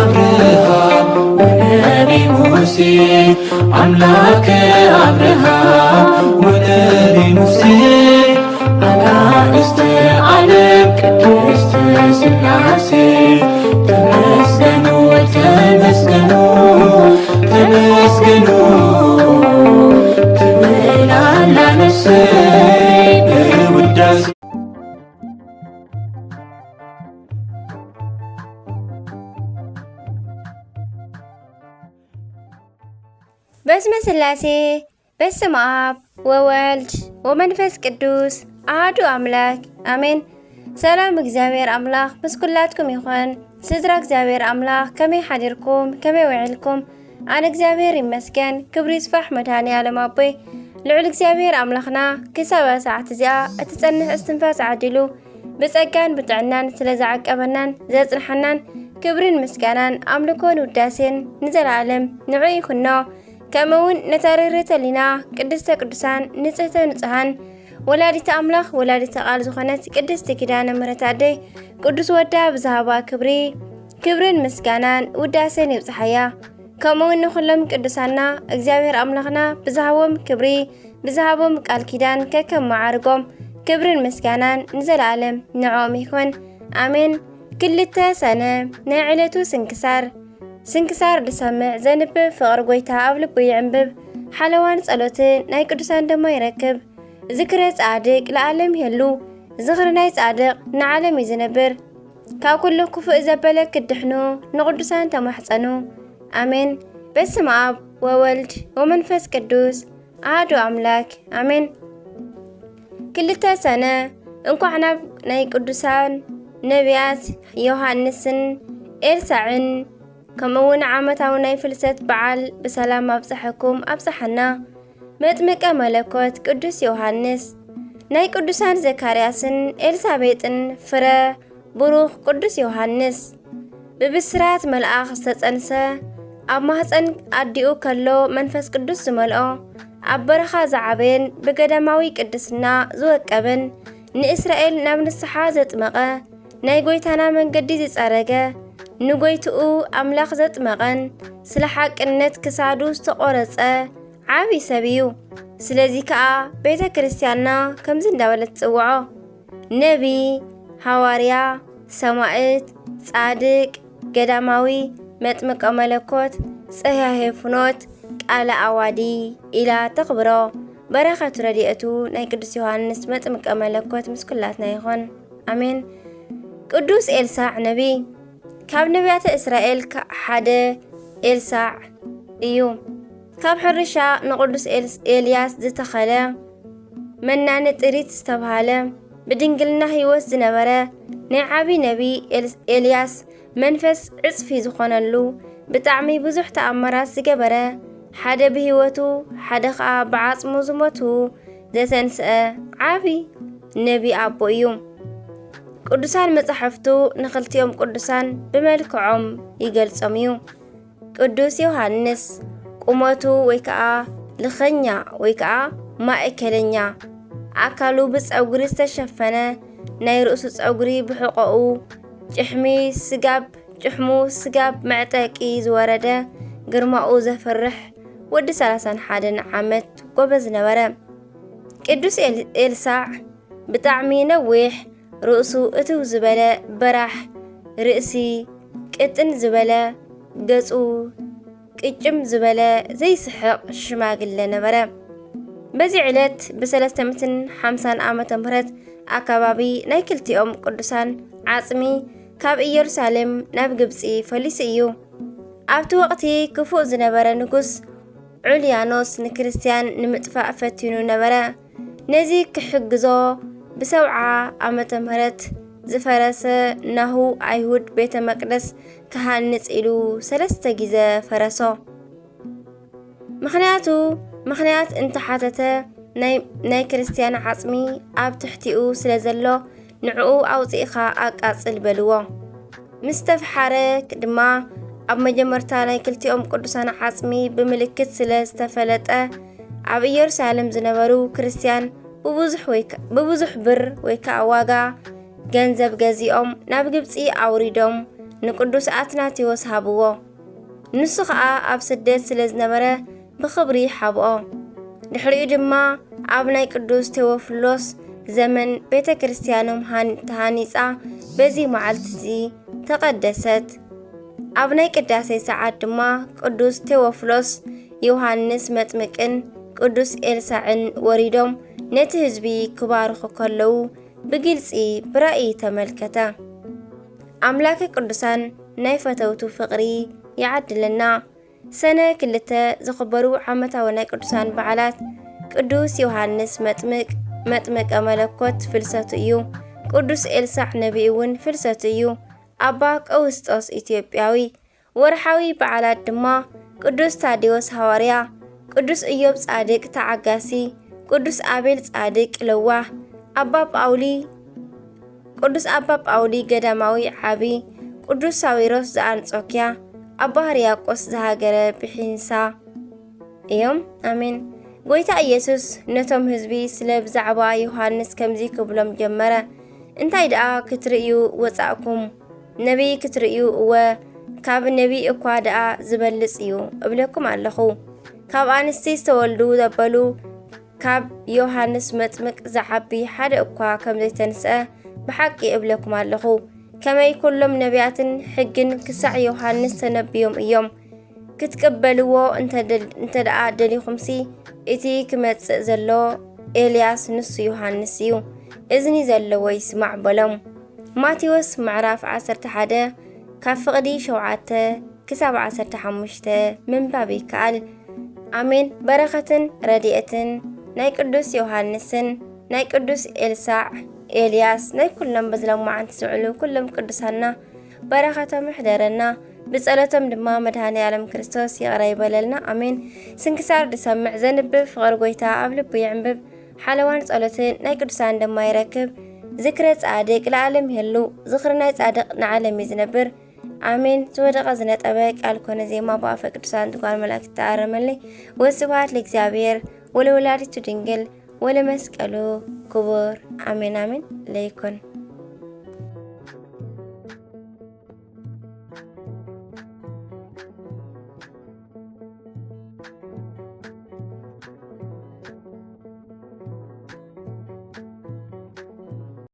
አብርሃም ወነቢ ሙሴ፣ አምላከ አብርሃም ወነቢ ሙሴ፣ አጋእዝተ ዓለም ቅድስት ሥላሴ፣ ተመስገኑ፣ ተመስገኑ፣ ተመስገኑ ትብል ኣላ ነፍሰይ በውዳሴ። በስመ ሥላሴ፣ በስመ አብ ወወልድ ወመንፈስ ቅዱስ አሐዱ አምላክ አሜን። ሰላም እግዚኣብሔር ኣምላኽ ምስ ኩላትኩም ይኹን። ስድራ እግዚኣብሔር ኣምላኽ ከመይ ሓዲርኩም? ከመይ ውዒልኩም? ኣነ እግዚኣብሔር ይመስገን፣ ክብሪ ይስፋሕ መድኃኔ ዓለም ኣቦይ። ልዑል እግዚኣብሔር ኣምላኽና ክሳብ እዛ ሰዓት እዚኣ እትጸንሕ እስትንፋስ ዓዲሉ ብጸጋን ብጥዕናን ስለ ዝዓቀበናን ዘጽንሓናን ክብርን ምስጋናን ኣምልኮን ውዳሴን ንዘለዓለም ንዑ ይኹኖ። ከምኡ እውን ነታ ርህርህተ ሕሊና ቅድስተ ቅዱሳን ንጽህተ ንጹሃን ወላዲተ ኣምላኽ ወላዲተ ቃል ዝኾነት ቅድስቲ ኪዳነ ምሕረት ኣደይ ቅዱስ ወዳ ብዝሃባ ክብሪ ክብርን ምስጋናን ውዳሴን ይብጽሓያ። ከምኡ እውን ንኹሎም ቅዱሳና እግዚኣብሔር ኣምላኽና ብዝሃቦም ክብሪ ብዝሃቦም ቃል ኪዳን ከከም መዓርጎም ክብርን ምስጋናን ንዘለዓለም ንዕኦም ይኹን። ኣሜን። ክልተ ሰነ ናይ ዕለቱ ስንክሳር። ስንክሳር ዝሰምዕ ዘንብብ ፍቕሪ ጐይታ ኣብ ልቡ ይዕንብብ። ሓለዋን ጸሎትን ናይ ቅዱሳን ድማ ይረክብ። ዝክረ ጻድቅ ለዓለም ይህሉ። ዝኽሪ ናይ ጻድቅ ንዓለም እዩ ዝነብር። ካብ ኩሉ ክፉእ ዘበለ ክትድሕኑ ንቅዱሳን ተማሕጸኑ። ኣሜን። በስመ ኣብ ወወልድ ወመንፈስ ቅዱስ ኣሐዱ ኣምላክ ኣሜን። ክልተ ሰነ እንኳዕ ናብ ናይ ቅዱሳን ነቢያት ዮሃንስን ኤልሳዕን ከምኡ እውን ዓመታዊ ናይ ፍልሰት በዓል ብሰላም ኣብፀሐኩም ኣብፀሐና። መጥምቀ መለኮት ቅዱስ ዮሃንስ፣ ናይ ቅዱሳን ዘካርያስን ኤልሳቤጥን ፍረ ብሩኽ ቅዱስ ዮሃንስ፣ ብብስራት መልኣኽ ዝተጸንሰ፣ ኣብ ማህጸን ኣዲኡ ከሎ መንፈስ ቅዱስ ዝመልኦ፣ ኣብ በረኻ ዝዓበየን ብገዳማዊ ቅድስና ዝወቀበን፣ ንእስራኤል ናብ ንስሓ ዘጥመቐ፣ ናይ ጐይታና መንገዲ ዝጸረገ፣ ንጐይትኡ ኣምላኽ ዘጥመቐን ስለ ሓቅነት ክሳዱ ዝተቖረጸ ዓቢ ሰብ እዩ። ስለዚ ከኣ ቤተ ክርስቲያንና ከምዚ እንዳበለት ትጽውዖ። ነቢ፣ ሃዋርያ፣ ሰማእት፣ ጻድቅ፣ ገዳማዊ፣ መጥምቀ መለኮት፣ ጸያሄ ፍኖት፣ ቃለ ኣዋዲ ኢላ ተኽብሮ። በረኸት ረድኤቱ ናይ ቅዱስ ዮሃንስ መጥምቀ መለኮት ምስ ኩላትና ይኹን። ኣሜን። ቅዱስ ኤልሳዕ ነቢ። ካብ ነቢያተ እስራኤል ከ-፣ ሓደ ኤልሳዕ እዩ። ካብ ሕርሻ ንቅዱስ ኤልስ-፣ ኤልያስ ዝተኸለ መናኒ ጥሪት ዝተብሃለ ብድንግልና ህይወት ዝነበረ ናይ ዓቢ ነቢ ኤልስ-፣ ኤልያስ መንፈስ ዕጽፊ ዝኾነሉ ብጣዕሚ ብዙሕ ተኣምራት ዝገበረ ሓደ ብህይወቱ ሓደ ኸኣ ብዓጽሙ ዝሞቱ ዘተንስአ ዓቢ ነቢ ኣቦ እዩ። ቅዱሳን መጻሕፍቱ ንኽልቲኦም ቅዱሳን ብመልክዖም ይገልጾም እዩ። ቅዱስ ዮሃንስ ቁመቱ ወይ ከኣ ልኸኛ ወይ ከኣ ማእከለኛ፣ ኣካሉ ብጸጉሪ ዝተሸፈነ፣ ናይ ርእሱ ጸጉሪ ብሕቖኡ፣ ጭሕሚ ስጋብ ጭሕሙ ስጋብ መዕጠቂ ዝወረደ፣ ግርማኡ ዘፍርሕ፣ ወዲ ሠላሳን ሓደን ዓመት ጎበዝ ነበረ። ቅዱስ ኤል-፣ ኤልሳዕ ብጣዕሚ ነዊሕ፣ ርእሱ እትው ዝበለ በራሕ ርእሲ፣ ቅጥን ዝበለ ገጹ፣ ቅጭም ዝበለ ዘይስሕቕ ሽማግለ ነበረ። በዚ ዕለት ብሰለስተ ሚእትን ሓምሳን ዓመተ ምህረት ኣከባቢ ናይ ክልቲኦም ቅዱሳን ዓጽሚ ካብ ኢየሩሳሌም ናብ ግብጺ ፈሊሱ እዩ። ኣብቲ ወቕቲ ክፉእ ዝነበረ ንጉስ ዑልያኖስ ንክርስትያን ንምጥፋእ ፈቲኑ ነበረ። ነዚ ክሕግዞ ብሰብዓ ዓመተ ምህረት ዝፈረሰ ናሁ ኣይሁድ ቤተ መቅደስ ክሃንጽ ኢሉ ሰለስተ ግዜ ፈረሶ። ምኽንያቱ፣ ምኽንያት እንተሓተተ ናይ፣ ናይ ክርስትያን ዓጽሚ ኣብ ትሕቲኡ ስለ ዘሎ ንዕኡ ኣውጺእኻ ኣቃጽል በልዎ። ምስ ተፍሓረ ድማ ኣብ መጀመርታ ናይ ክልቲኦም ቅዱሳን ዓጽሚ ብምልክት ስለ ዝተፈለጠ ኣብ ኢየሩሳሌም ዝነበሩ ክርስትያን ብብዙሕ ወይ ከ-፣ ብብዙሕ ብር ወይ ከኣ ዋጋ ገንዘብ ገዚኦም ናብ ግብጺ ኣውሪዶም ንቅዱስ ኣትናቴዎስ ሃብዎ። ንሱ ኸኣ ኣብ ስደት ስለ ዝነበረ ብኽብሪ ሓብኦ። ድሕሪኡ ድማ ኣብ ናይ ቅዱስ ቴዎፍሎስ ዘመን ቤተ ክርስቲያኖም ሃን-፣ ተሃኒጻ በዚ መዓልቲ እዚ ተቐደሰት። ኣብ ናይ ቅዳሴ ሰዓት ድማ ቅዱስ ቴዎፍሎስ ዮሃንስ መጥምቅን ቅዱስ ኤልሳዕን ወሪዶም ነቲ ህዝቢ ክባርኹ ከለዉ ብግልጺ ብራእይ ተመልከተ። ኣምላከ ቅዱሳን ናይ ፈተውቱ ፍቕሪ ይዓድለና። ሰነ ክልተ ዝኽበሩ ዓመታዊ ናይ ቅዱሳን በዓላት ቅዱስ ዮሃንስ መጥምቅ፣ መጥምቀ መለኮት ፍልሰቱ እዩ። ቅዱስ ኤልሳዕ ነቢይ እውን ፍልሰቱ እዩ። ኣባ ቀውስጦስ ኢትዮጵያዊ። ወርሓዊ በዓላት ድማ ቅዱስ ታዴዎስ ሃዋርያ፣ ቅዱስ ኢዮብ ጻድቅ ተዓጋሲ፣ ቅዱስ ኣቤል ጻድቅ ለዋህ፣ ኣባ ጳውሊ፣ ቅዱስ ኣባ ጳውሊ ገዳማዊ ዓቢ፣ ቅዱስ ሳዊሮስ ዘኣንጾኪያ፣ ኣባ ህርያቆስ ዘሃገረ ብሒንሳ እዮም። ኣሜን። ጎይታ ኢየሱስ ነቶም ህዝቢ ስለ ብዛዕባ ዮሃንስ ከምዚ ክብሎም ጀመረ፣ እንታይ ደኣ ክትርእዩ ወጻእኩም? ነቢይ ክትርእዩ? እወ፣ ካብ ነቢይ እኳ ደኣ ዝበልጽ እዩ እብለኩም ኣለኹ። ካብ ኣንስቲ ዝተወልዱ ዘበሉ ካብ ዮሃንስ መጥምቅ ዝዓቢ ሓደ እኳ ከም ዘይተንስአ ብሓቂ እብለኩም ኣለኹ። ከመይ ኩሎም ነቢያትን ሕግን ክሳዕ ዮሃንስ ተነብዮም እዮም። ክትቅበልዎ እንተ ደል-፣ እንተ ደኣ ደሊኹምሲ፣ እቲ ክመጽእ ዘሎ ኤልያስ ንሱ ዮሃንስ እዩ። እዝኒ ዘለዎ ይስማዕ በሎም። ማቴዎስ ምዕራፍ ዓሰርተ ሓደ ካብ ፍቕዲ ሸውዓተ ክሳብ ዓሰርተ ሓሙሽተ ምንባብ ይከኣል። ኣሜን። በረኸትን ረድኤትን ናይ ቅዱስ ዮሃንስን ናይ ቅዱስ ኤልሳዕ፣ ኤልያስ፣ ናይ ኩሎም በዚ ሎማዓንቲ ዝውዕሉ ኩሎም ቅዱሳንና በረኸቶም ይሕደረና። ብጸሎቶም ድማ መድኃኔ ዓለም ክርስቶስ ይቕረ ይበለልና። ኣሜን። ስንክሳር ዝሰምዕ ዘንብብ ፍቕሪ ጎይታ ኣብ ልቡ የዕንብብ። ሓለዋን ጸሎትን ናይ ቅዱሳን ድማ ይረክብ። ዝክረ ጻድቅ ለዓለም ይህሉ። ዝኽሪ ናይ ጻድቅ ንዓለም እዩ ዝነብር። ኣሜን። ዝወደቐ ዝነጠበ ቃል ኮነ ዜማ ብኣፈ ቅዱሳን ትጓል መላእክት ተኣረመለይ። ወስብሐት ለእግዚኣብሔር ወለወላዲቱ ድንግል ወለመስቀሉ ክቡር። ኣሜን ኣሜን። ለይኩን።